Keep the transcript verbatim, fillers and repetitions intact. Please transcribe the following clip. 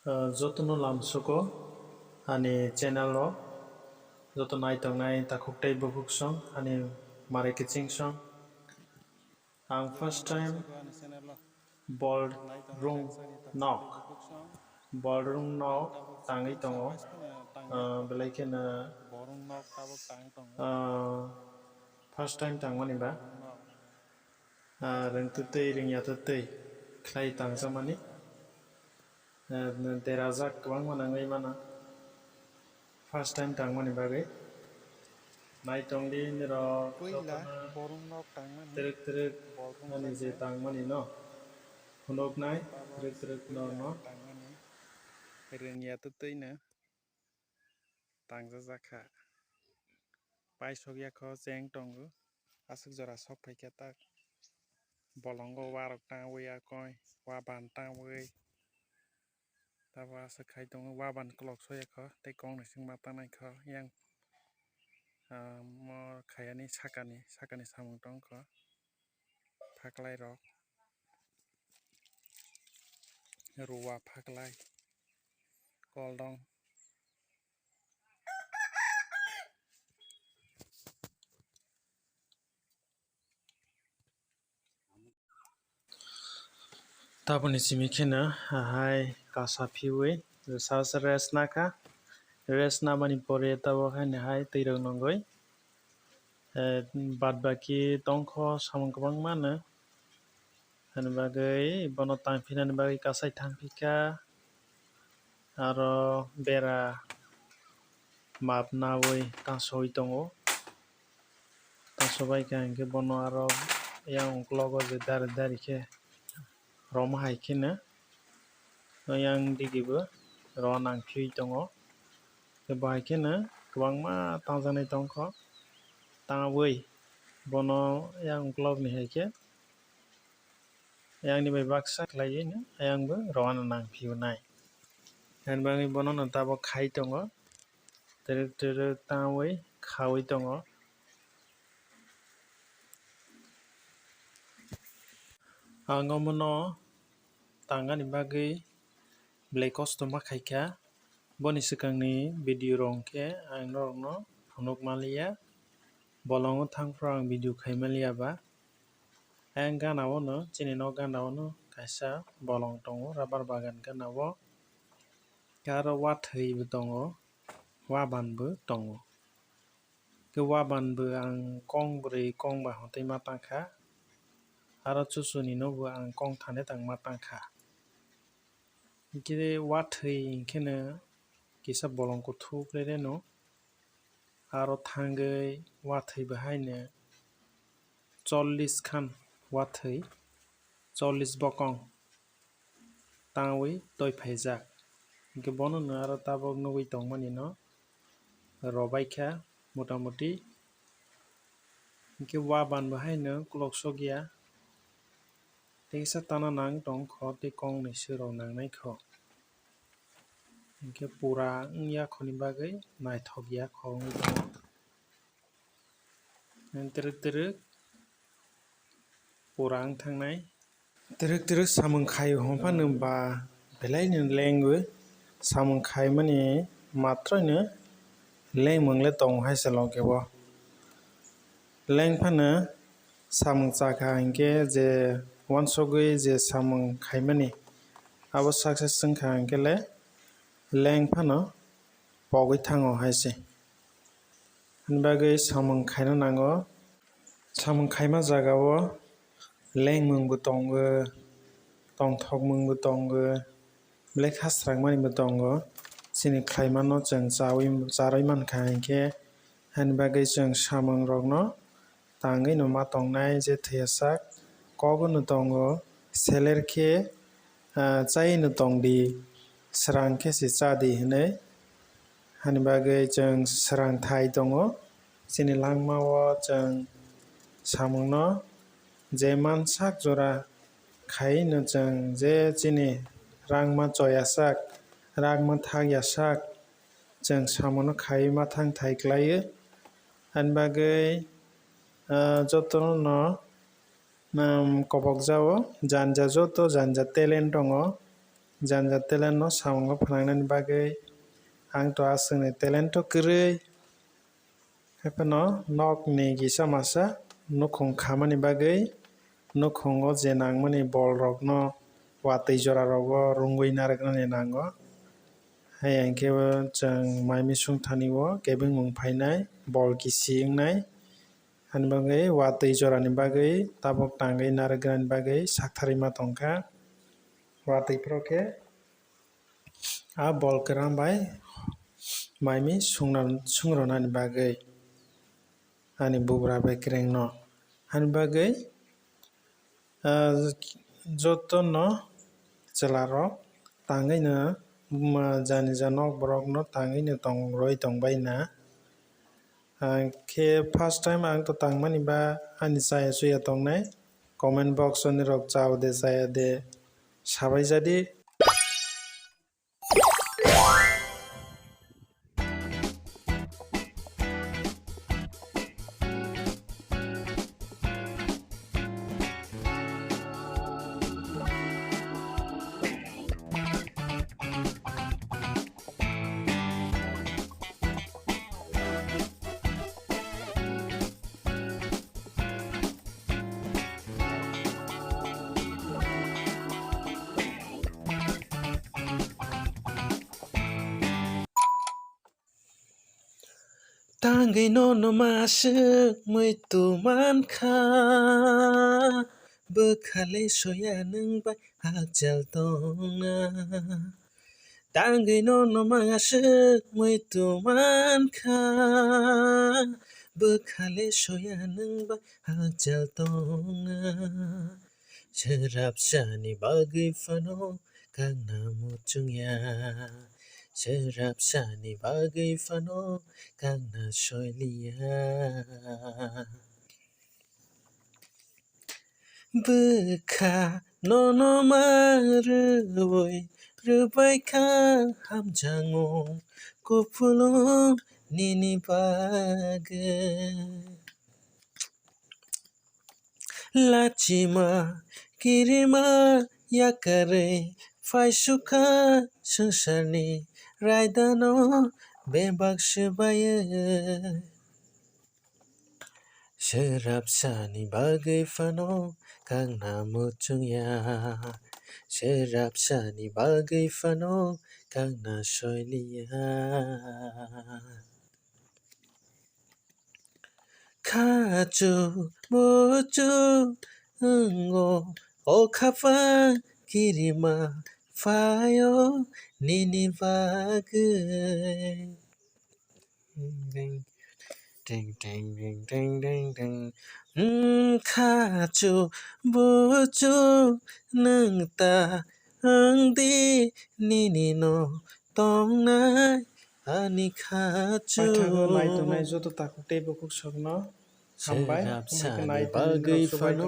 Ah, jotono lamsugo ani channel o, joto naitongnai takhuk tei bukhuk song, ani mare kiching song. Ang first time bol rung nok, bol rung nok tangwi tongo. Ah, belai kheno, ah, first time tangmani ba. Ah, rwngtwtwi, rwngya twtwi khlai tangjakmani. Ah, derajak kwbangma nangwi mano. First time tangmani bagwi. Naitongdi nirok jotono twrwk twrwk ani je tangmani no phunuknai twrwk twrwk norno. Rwngya twtwino tangjajak kha. Paisok ya kho cheng tongo. Aswk jora sok phaikha tak. Bolongo warok tangwi ya koi, wa ban tangwi. Tabuk aswk khai tongo, wa ban kolok soya kho, tei kok ni singma tanai kho, yang, ah, mo khayani sakani, sakani samung tong kho. Phaklai rok, ruwa phaklai, koldong. Taboni simi kheno ahai kasa phiwi sa rest nakha, rest namani pore tabuk haino hai twi rok nungwi, eh, bad baki tongkho samung kwbangma no. Ani bagwi bono tangphinani bagwi kasai thangphikha, aro bera map nawi tangsogwi tongo. Tangsogwi kha hinkhe bono aro yang uklogo je dari dari khe romwi hai kheno yang digibo rw nang phiwi tongo. Tei bo hai kheno kwbangma tangjaknai tongkho, tangwi bono yang uklogni hai khe ayangni bai baksa khlaiwi no ayangbo rw nang phiwi nai. Ani bagwi bono no tabuk khai tongo, twrwk twrwk tangwi khawi tongo. Ang omono tangani bagwi belai kosto ma khaikha. Boni swkangni video rok hwnkhe ang norokno phunuk manliya, bolongo thangphuru ang video khai manliya ba. Ayang gana o no, chini nok gana o no kaisa bolong tongo, rubber bagan gana o. Aro wathwi bo tongo, waban bo tongo. Khe waban bo ang kong bwrwi kong ba hotwi ma tangkha, aro chuchuni no bo ang kong thani tang ma tangkha. Hinkhe wathwi hinkhe no kisa bolong kuthuk rereno, aro thangwi wathwi bo haino chollish khan wathwi, chollish bokong tangwi toi phaijak. Hinkhe bono no aro tabuk nugwi tongmani no robaikha motamuti. Hinkhe waban bo haino kolok sokya, teisa tana nang tongkho tei kong ni swi rok nangnai kho. Hinkhe pura wngya khoni bagwi naithok ya kho wngwi tongo. Twrwk twrwk pura wng thangnai. Twrwk twrwk samung khai hwn phano ba belai no lengwi samung khaimani matroino lengmung le tongo hai se loge o. Leng phano samung cha kha hinkhe je uansugwi je samung khaimani abo success wng kha hinkhe le leng phano pogwi thango hai se. Ani bagwi samung khaina nango. Samung khaima jagao lengmung bo tongo, tongthokmung bo tongo, belai khasrangmani bo tongo. Chini khlaimano chwng chawi, charwi mankha hinkhe, ani bagwi chwng samungrokno tangwi no ma tongnai je thwiyasak kogono tongo, seler khe, ah, chai no tongdi, srang khe se chadi hinwi. Hani bagwi chwng srang thai tongo. Chini langmao chwng samungno je mansak jora khai no chwng je chini rangma choyasak, rangma thakyasak chwng samungno khai mathang thai klaio. Hani bagwi, ah, jotono no, um, kobokjao janja joto janja talent tongo. jani jani talent no samungo phnangnani bagwi. Ang to aswkni talent to kwrwi. Haiphano nokni kisa masa nukhung khamani bagwi nukhungo je nangmani bol rokno watwi jora rogo rwngwi narwknani nango. Hai hwnkhe o chwng mai misung thani o kebengmung phainai, bol kisi wngnai. Ani bagwi watwi jorani bagwi tabuk tangwi narwknani bagwi saktharwi ma tongkha. Watwi phuru khe a bol kwran bai mai mi sungna-, sungronani bagwi ani bubra bai kwrwngno. Ani bagwi, ah, jotono chwlarok tangwino, ma, jani ja nok borokno tangwino tong rwi tongbaina. Ang khe first time ang to tangmani ba ani chaya chuya tongnai. Comment box o nirok chao de chaya de sabai jadi. Tangwi nono masuk muitu mankha, bwkhale soya nwng bai hakchal tongna. Tangwi nono masuk muitu mankha, bwkhale soya nwng bai hakchal tongna. Swrapsani bagwi phano kangna muchungya, swrapsani bagwi phano kangna soiliya. Bwkha nono ma rwui rwbaikha hamjakmung kupulung nini bagwi. Lachima kirima yakarwi phaisukha swngcharni raidano bebak swbaiwi. Swrapsani bagwi phano kangna muchungya, swrapsani bagwi phano kangna soiliya. Khachu buchu wngo o khaphang kirima phaio nini bagwi. Ding, ding, ding. Hmm, khachu buchu nwng ta wng di nini no tongnai ani khachu. Paithago nai tongnai joto takhuk tei bukhuk sokno hambai. Swrapsani bagwi phano